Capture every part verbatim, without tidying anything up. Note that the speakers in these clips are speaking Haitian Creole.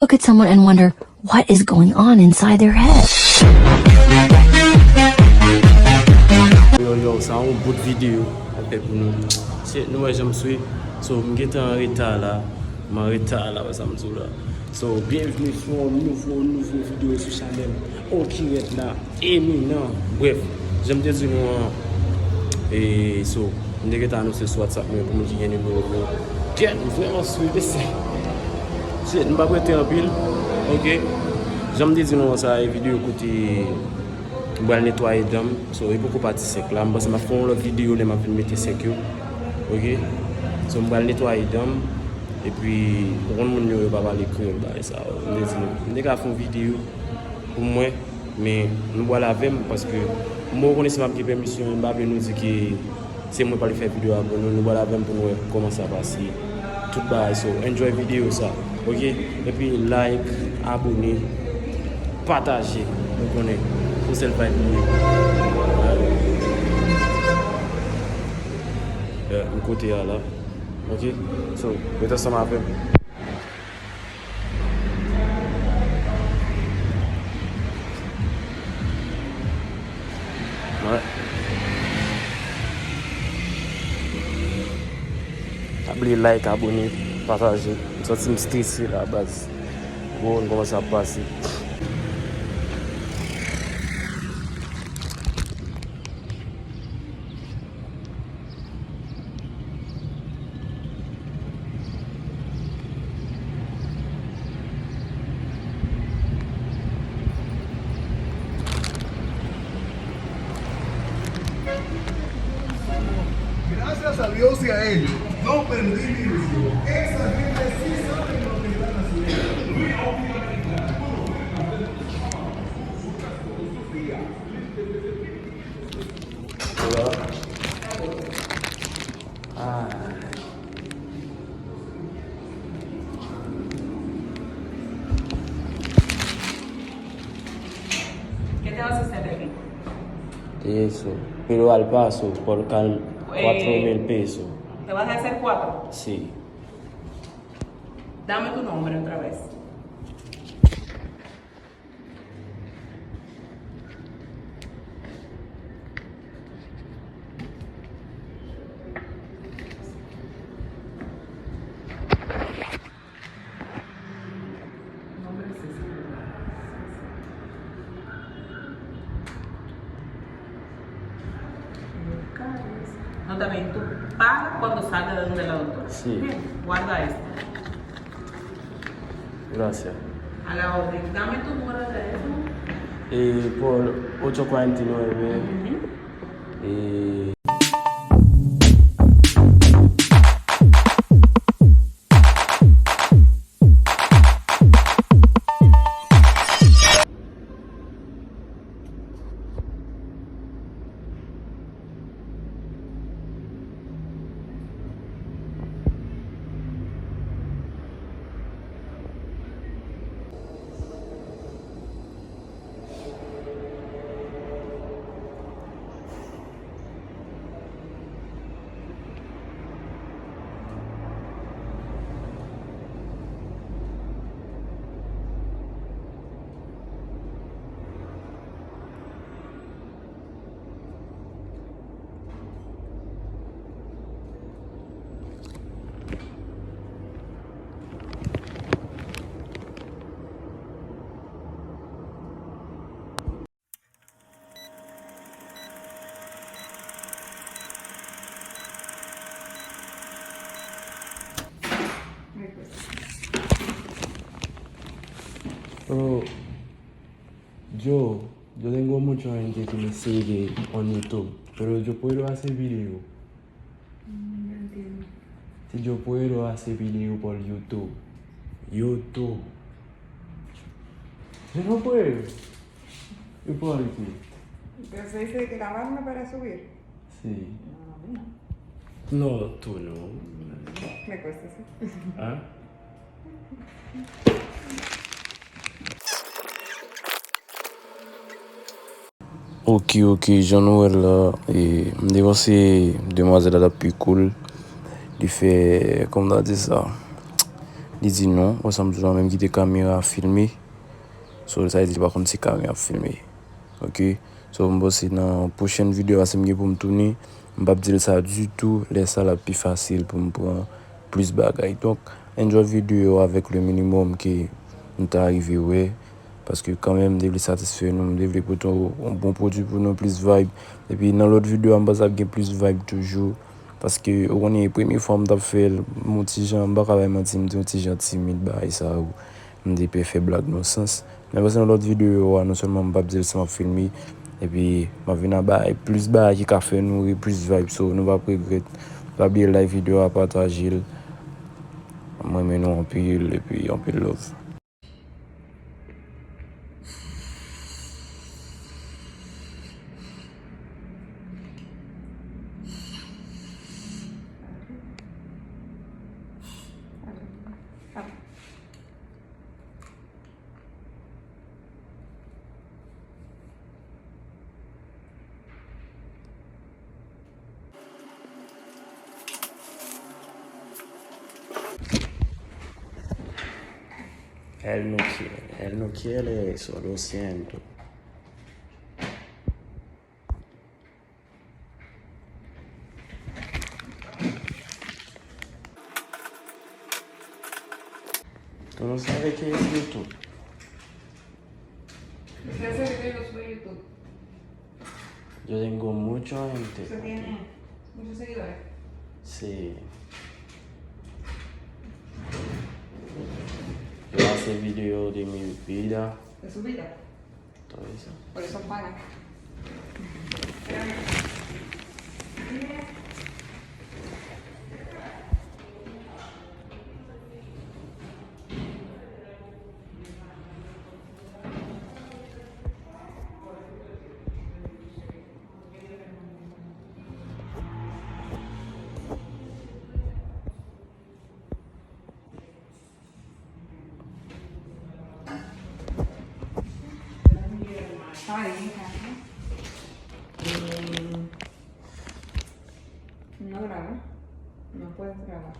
Look at someone and wonder what is going on inside their head. Yo, yo, sa yon bout videyo ap fè pou nou. Se, nou wè jan m swe. So, m gentan an reta la. M an reta la, wè sa m di w la. So, byenvni sou yon nouvo, nouvo videyo sou chanèl Okirèt la. Eminan. Brèf, jan m te di nou an, e, so, m te gentan anonse sou WhatsApp mwen pou moun ki gen nimewo m yo. Kèt, m vrèman swe, mesye. Shit, m p ap rete anpil. Ok. Jan m te di nou an, sa e videyo kote m pral netwaye dan m. So, e poko pati senk la. M panse m ap fè yon lòt videyo lè m ap vin mete senk yo. Ok. So, m pral netwaye dan m. Epi, ou konn moun yo, yo pa pale kreyòl, bagay sa yo. M te di nou, m te ka fè yon videyo pou mwen, men nou pral avè m, paske mwen, ou konnen si m ap gen pèmisyon, m pa vle nou di ke se mwen pral fè videyo a pou nou, nou pral avè m pou nou wè kòman sa pase. Tout bagay, so, enjoy videyo sa, ok? Epi like, abone, pataje, nou konnen, se sèl vibe nou ye. Yeah, m kote a la, ok? So, ret ansanm avè m. Wè. Pa bliye like, abone, pataje. M santi m strese la, baz. Ou konn kòman sa ap pase. Gracias a Dios y a ellos, nos perdimos. Esa gente sí sabe lo que están haciendo. ¿Qué te vas a hacer aquí? Eso, pero al paso, por cal cuatro mil pesos. ¿Te vas a hacer cuatro? Sí. Dame tu nombre otra vez. No, también tú pagas cuando salgas de donde la doctora. Sí. Bien, guarda esto. Gracias. A la orden. Dame tu número de teléfono. Eh, por ocho cuarenta y nueve. Eh, Pero yo, yo tengo mucha gente que me sigue en YouTube, pero yo puedo hacer video. Si yo puedo hacer video por YouTube. YouTube. Yo no puedo. ¿Y por qué? Entonces dice que grabarme para subir. Sí. No, no, no. No, tú no. Me cuesta, sí. ¿Ah? Ok, ok, jan nou wè l la, e, m te panse demwazèl la t ap pi cool. Li fè, kòman ta di sa? Li di non, ou sanm toujou menm kite kamera filme. So, sa vle di li pa konn si kamera ap filme. Ok? So, m panse nan pwochèn videyo a, si m gen pou m tounen, m p ap di l sa ditou. Lè sa l ap pi fasil pou m pran plis bagay. Donk, enjoy videyo avèk le minimòm ke m ta rive wè. Paske kanmenm, m te vle satisfè nou, m te vle pote yon, yon bon pwodui pou nou, plis vibe. Epi nan lòt videyo a, m panse ap gen plis vibe toujou. Paske, ou konnen, premye fwa m t ap fè l, m yon ti jan, m pa ka bay manti, m te yon ti jan timid, bagay sa yo. M te pè fè blag nan sans. Men panse nan lòt videyo a, non sèlman m p ap di l si m ap filme, epi m ap vin a bay plis bagay ki ka fè nou ri, plis vibe. So, nou p ap regrèt. Pa bliye like videyo a, pataje l. M renmen nou anpil, epi anpil love. Él no quiere, él no quiere eso, lo siento. Tú no sabes qué es YouTube. Usted hace videos por YouTube. Yo tengo mucha gente. Usted tiene muchos seguidores. Sí. Yo hace video de mi vida. De su vida. Todo eso. Por eso paga. Ay, mi casa. Eh, no graba. No puedes grabar.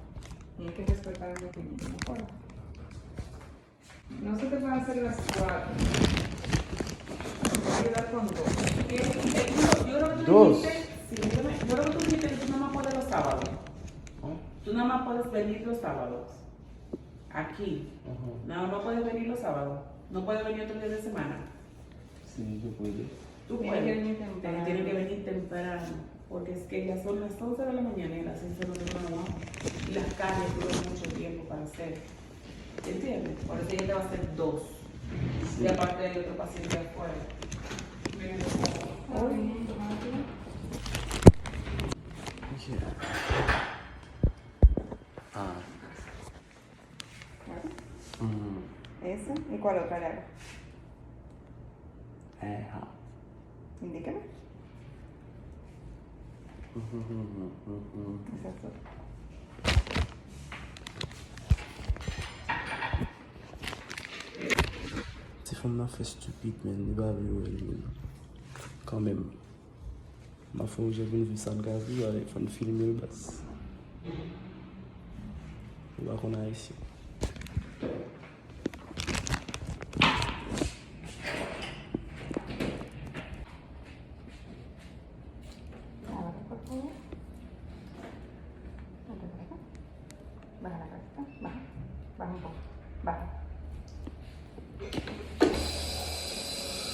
Tienes que respetar mi opinión. No puedo. No se te puede hacer las cuatro. Te voy a ayudar con dos. Yo, yo, yo creo que tú me dijiste, sí, yo, me- yo creo que tú me dijiste que tú nada más puedes los sábados. ¿Ah? Tú nada más puedes venir los sábados. Aquí. Ajá. Nada más puedes venir los sábados. No puedes venir otro día de semana. Sí, se puede. Tú puedes. Tiene que venir temprano. Pero tiene que venir temprano, porque es que ya son las once de la mañana y a las once no tengo trabajo. Y las calles duran mucho tiempo para hacer. ¿Entiendes? Por eso ella te va a hacer dos. Sí. Y aparte hay otro paciente afuera. Yeah. Ah. Bueno. Mm. Esa. ¿Y cuál otra le hago? Ajá. Indíqueme. Esas dos. Ti fanm nan fè stupid, men li pa vle wè li menm. Kanmenm. M ap fè yon jan pou n viv sa n ka viv, ale fò n filme l baz. Ou pa konn Ayisyen. Baja la cabeza, baja, baja un poco, baja.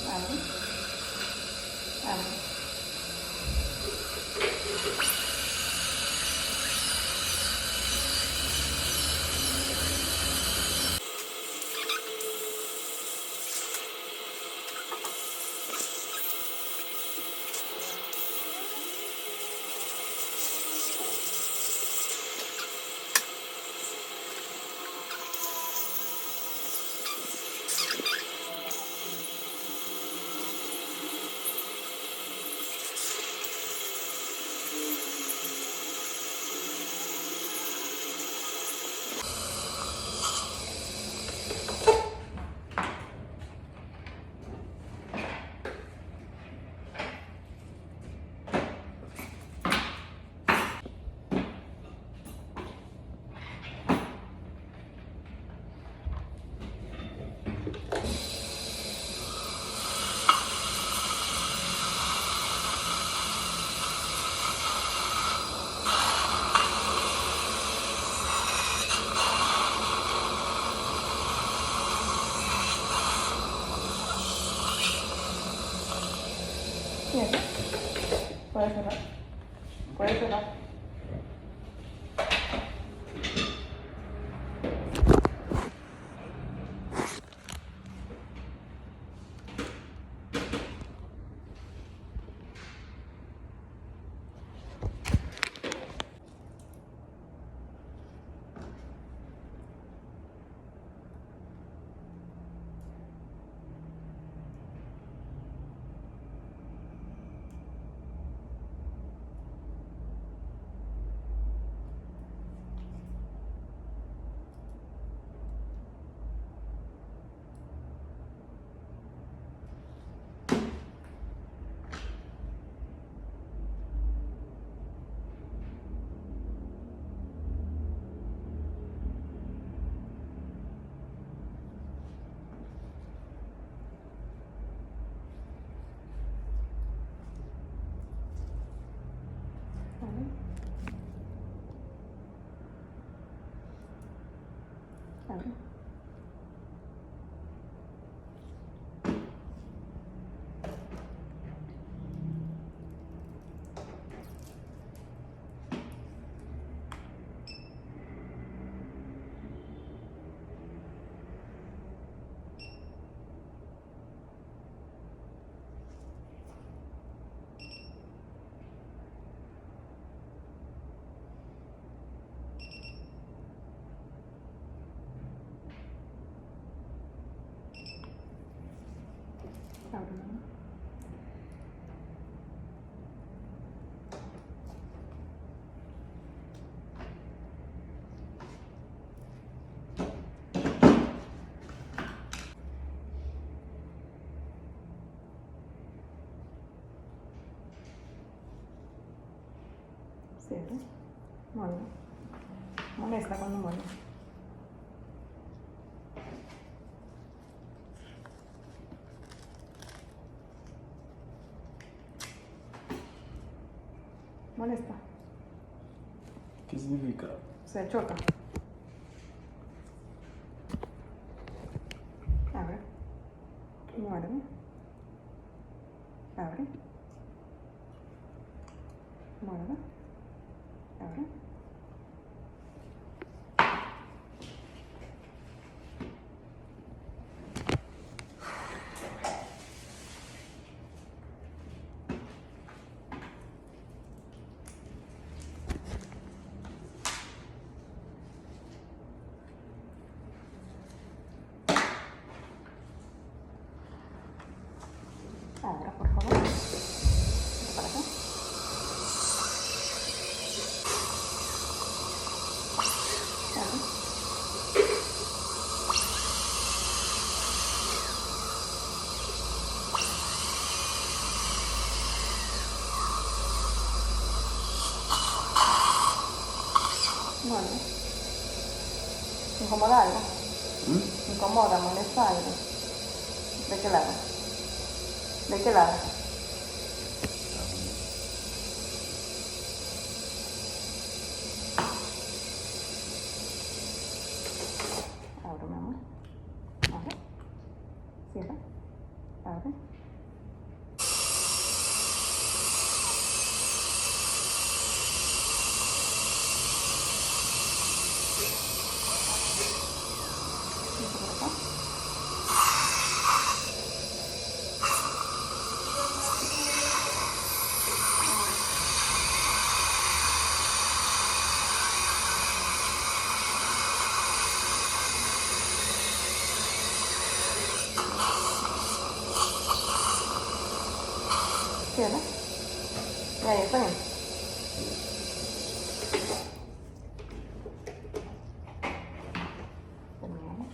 Baja, baja. Sèl. Mòn. Mòn ès la konn mòn. Mòn ès la. Ki signifika? Se choka. Abre. Mòn. Abre. Mòn. Abre. Ahora, por favor. Para acá. Ahora. Mano, incomoda algo. ¿Mm? Incomoda, molesta algo. ¿De qué lado? ¿De qué lado? Abre, mi amor. Abre. Cierra. Abre. Cierra. Y ahí está bien. Terminamos.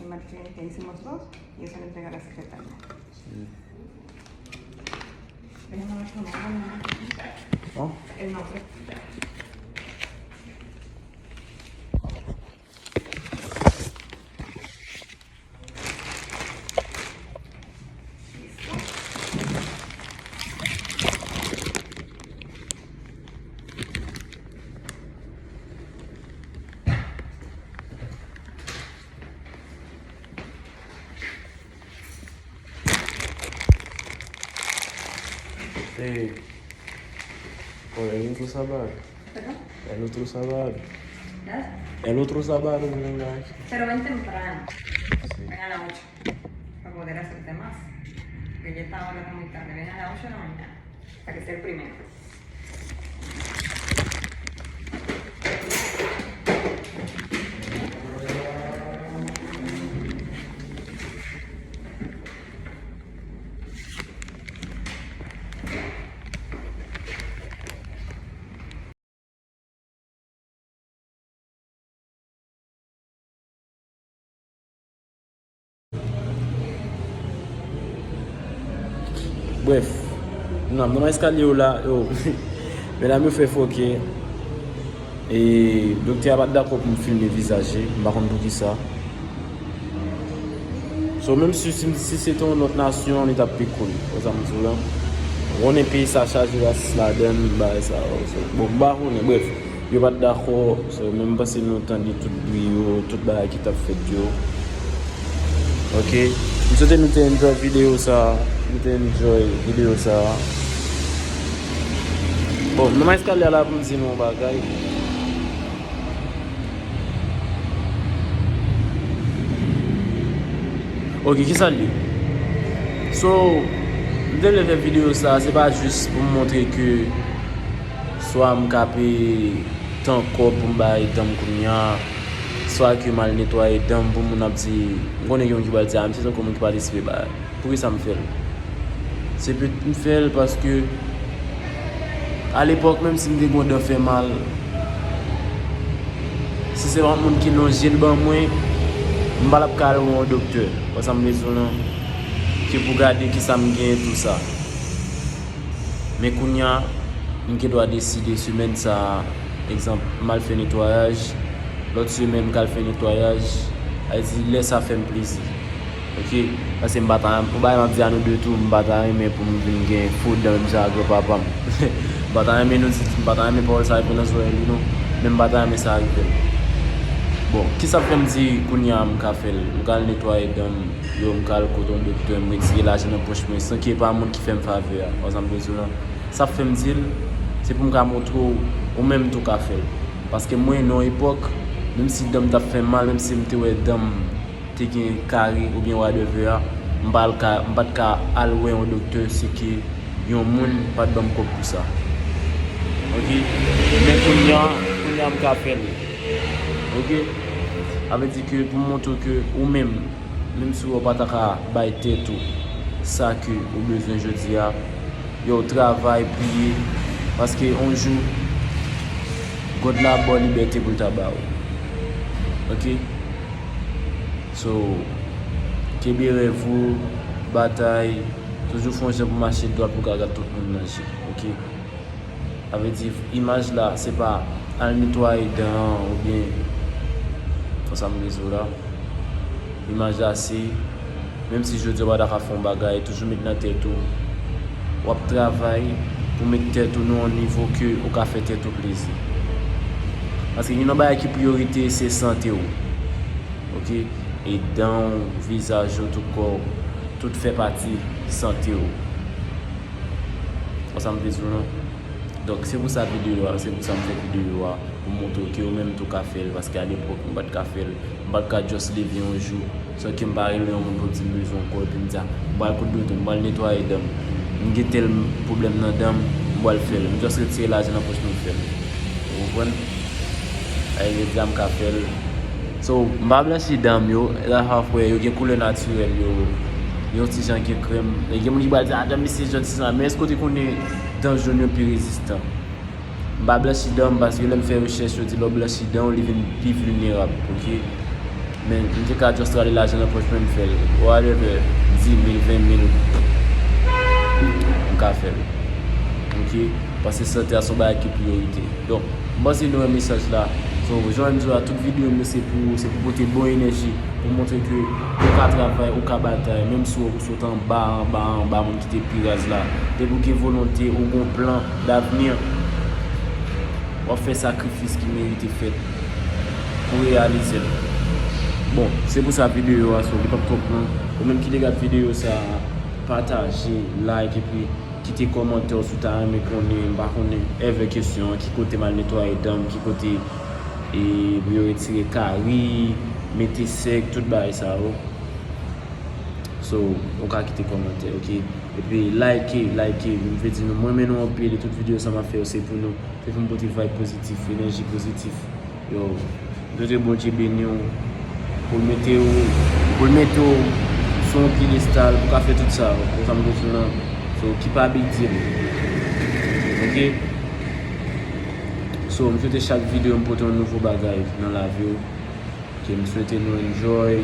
Martín, que hicimos dos, y eso lo entregarás a Fernanda. Sí. Déjame ver cómo vamos. ¿No? El nombre. Eh, oh, el otro sábado. ¿Perdón? El otro sábado. ¿Ya? El otro sábado, venga aquí. Pero ven temprano. Sí. Ven a las ocho para poder hacerte más. Porque ya esta hora está muy tarde. Ven a las ocho de la mañana. Para que sea el primero. Bref, nan, nan eskalye yo la, yo, medam yo fè fòkè. E doktè a pa t dakò pou m filme vizaj li, m pa konn poukisa. So, menm si, si, si se te yon lòt nasyon, li t ap pi cool. Wè sa m di w la? Ou konnen peyi sa chaje rasis ladan l, bagay sa yo. So, bon, m pa konnen, bref. Yo pa t dakò, so, men m panse nou tande tout bri yo, tout bagay ki t ap fèt yo. Ok? M swete nou te enjoy videyo sa, nou te enjoy videyo sa. Bon, nan eskalye a la pou m di nou yon bagay. Ok, kisa l ye? So, m te vle fè videyo sa, se pa jis pou m montre ke swa m ka peye tan kòb pou m bay dan m kounye a, swa ke m al netwaye dan m pou moun ap di, m konnen gen moun ki pral di, "A, misye tankou moun ki pa t espere bagay." Poukisa m fè l? Se pèt m fè l paske, alepòk, menm si m te gen yon dan fè mal, si se pa yon moun ki lonje l ban mwen, m pa t ap ka al wè yon doktè. Wè sa m vle di w lan? Ke pou gade kisa m genyen, tou sa. Men kounye a, m gen dwa deside semèn sa a, egzanp, m al fè netwayaj, lòt semèn m ka al fè netwayaj, sa vle di lè sa fè m plezi. Ok? Paske m pa ta, pou bagay m ap di a nou de tou, m pa ta renmen pou m vin gen fo dan menm jan ak granpapa m. M pa ta renmen nou di, m pa ta renmen pawòl sa rive nan zòrèy li non, men m pa ta renmen sa rive l. Bon, kisa k fè m di kounye a m ka fè l? M ka al netwaye dan m yo, m ka al kote yon doktè, m retire lajan nan pòch mwen san ke pa moun ki fè m favè a. Wè sa m vle di w lan? Sa fè m di l, se pou m ka montre w, ou menm tou ka fè l. Paske mwen, nan yon epòk, menm si dan m t ap fè m mal, menm si m te wè dan m te gen kari oubyen whatever a, m pa al ka, m pa t ka al wè yon doktè si ke yon moun pa t ban m kòb pou sa. Ok? Men kounye a, kounye a m ka fè l. Ok? Sa vle di ke pou m montre w ke ou menm, menm si w pa ta ka bay tèt ou sa ke ou bezwen jodi a, yo, travay, priye, paske yon jou, God la ba w libète pou l ta ba w. Ok? So, kenbe rèv ou, batay, toujou fè yon jan pou mache dwat pou w ka gad tout moun nan je. Ok? Sa vle di, imaj la, se pa al netwaye dan an oubyen, konsa m vle di w la. Imaj la, se, menm si jodi a w pa ta ka fè yon bagay, toujou met nan tèt ou, w ap travay pou met tèt ou nan yon nivo ke ou ka fè tèt ou plezi. Paske youn nan bagay ki priyorite, se sante w. Ok? E dan w, vizaj ou, tout kò w, tout fè pati sante w. Wè sa m vle di w lan? Donk, se pou sa videyo a, se pou sa m fè videyo a, pou m montre w ke ou menm tou ka fè l, paske alepòk, m pa t ka fè l. M pa t ka just leve yon jou, san ke m pa rele yon moun pou di m bezwen yon kòb, epi m di, "A, m pral kote doktè, m pral netwaye dan m. M gen tèl pwoblèm nan dan m, m pral fè l." M just retire lajan nan pòch mwen, m fè l. Ou konprann? Sa vle di a m ka fè l. So, m pa blanchi dan m yo, la, frè, yo gen koulè natirèl, yo, yo ti jan gen krèm. E gen moun ki pral di, "A, dan m misye jòn ti jan." Men èske w te konnen dan jòn yo pi rezistan? M pa blanchi dan m, paske lè m fè rechèch, yo di lè w blanchi dan w, li vin pi vilnerab, ok? Men, m te ka just rale lajan nan pòch mwen, m fè l. Whatever, dis mil, ven mil, m ka fè l. Ok? Paske sante a se yon bagay ki priyorite. Donk, m panse nou wè mesaj la. So, jan m di w la, tout videyo m yo se pou, se pou pote bon enèji, pou montre ke ou ka travay, ou ka batay, menm si w sot anba, anba, anba, moun ki te pi raz la. Depi w gen volonte, ou gen plan davni, w ap fè sakrifis ki merite fèt pou reyalize l. Bon, se pou sa videyo a, so, li p ap twòp long. Ou menm ki te gad videyo sa, pataje, like, epi kite kòmantè w si w ta renmen konnen, m pa konnen, ever kesyon an, ki kote m al netwaye dan m, ki kote, e, pou yo retire kari, mete sèk, tout bagay sa yo. So, ou ka kite kòmantè, ok? Epi like, like, m vle di nou, m renmen nou anpil, e tout videyo sa m ap fè yo se pou nou. Se pou m pote vibe pozitif, enèji pozitif. Yo, m swete Bondye beni w, pou l mete w, pou l mete w sou yon pyedestal, pou w ka fè tout sa, konsa m bezwen lan. So, keep a big deal. Ok? So, m swete chak videyo m pote yon nouvo bagay nan lavi w. Ok, m swete nou enjoy.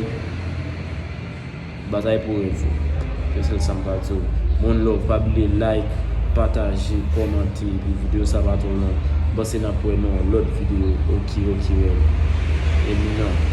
Batay pou rèv ou. Se sèl sa m ka di w. One love, pa bliye like, pataje, kòmante, epi videyo sa pa twò long. M panse n ap wè nan yon lòt videyo. Ok, ok, rèv. Eminent.